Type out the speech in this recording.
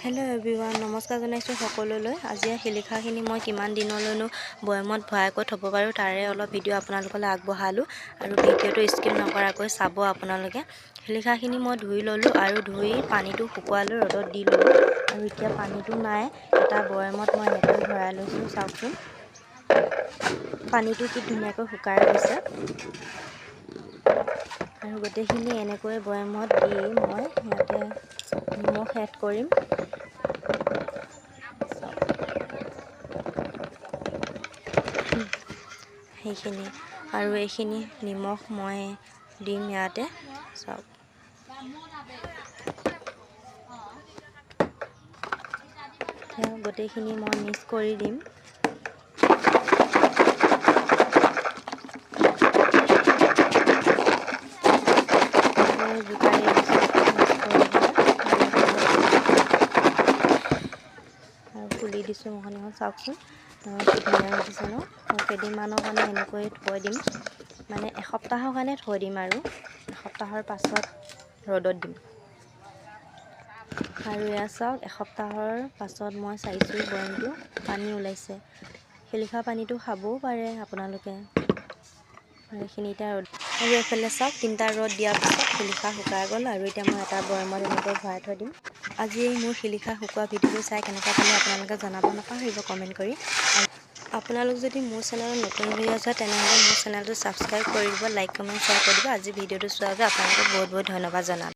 Hello' everyone, নমস্কাৰ জনাইছোঁ সকলোলৈ। আজি শিলিখাখিনি মই কিমান দিনলৈনো বৈয়ামত ভৰাই থ'ব পাৰোঁ, তাৰে অলপ ভিডিঅ' আপোনালোকলৈ আগবঢ়ালোঁ আৰু ভিডিঅ'টো স্কিপ নকৰাকৈ চাব আপোনালোকে। শিলিখাখিনি মই ধুই ল'লোঁ আৰু ধুই পানীটো শুকুৱালৈ ৰ'দত দি ল'লোঁ আৰু এতিয়া পানীটো নাই, এটা বৈয়ামত মই এনেকৈ ভৰাই লৈছোঁ। চাওকচোন, পানীটো কি ধুনীয়াকৈ শুকাই গৈছে। আৰু গোটেইখিনি এনেকৈ বৈয়ামত দি মই ইয়াতে নিমখ এড কৰিম। সেইখিনি আৰু এইখিনি নিমখ মই দিম ইয়াতে। চাওক, গোটেইখিনি মই মিক্স কৰি দিম। জোকাৰি আৰু খুলি দিছোঁ মুখনিখন। চাওকচোন, ধুনীয়া উঠিছে ন? কেইদিনমানৰ কাৰণে এনেকৈ থৈ দিম, মানে এসপ্তাহৰ কাৰণে থৈ দিম আৰু এসপ্তাহৰ পাছত ৰ'দত দিম। আৰু এয়া চাওক, এসপ্তাহৰ পাছত মই চাইছোঁ, বৈয়ামটো পানী ওলাইছে। শিলিখা পানীটো খাবও পাৰে আপোনালোকে। আৰু এইখিনি এতিয়া ৰ'দ। আৰু এইফালে চাওক, 3টা ৰ'দ দিয়াৰ পিছত শিলিখা শুকাই গ'ল আৰু এতিয়া মই এটা বৈয়ামত এনেকৈ ভৰাই থৈ দিম। আজি এই মোৰ শিলিখা শুকোৱা ভিডিঅ'টো চাই কেনেকুৱা পালে আপোনালোকে জনাব নাপাহৰিব কমেণ্ট কৰি। আপোনালোক যদি মোৰ চেনেলত নতুন হৈ আছে, তেনেহ'লে মোৰ চেনেলটো ছাবস্ক্ৰাইব কৰি দিব, লাইক, কমেণ্ট, শ্বেয়াৰ কৰি দিব। আজি ভিডিঅ'টো চোৱাৰ বাবে আপোনালোকক বহুত বহুত ধন্যবাদ জনালোঁ।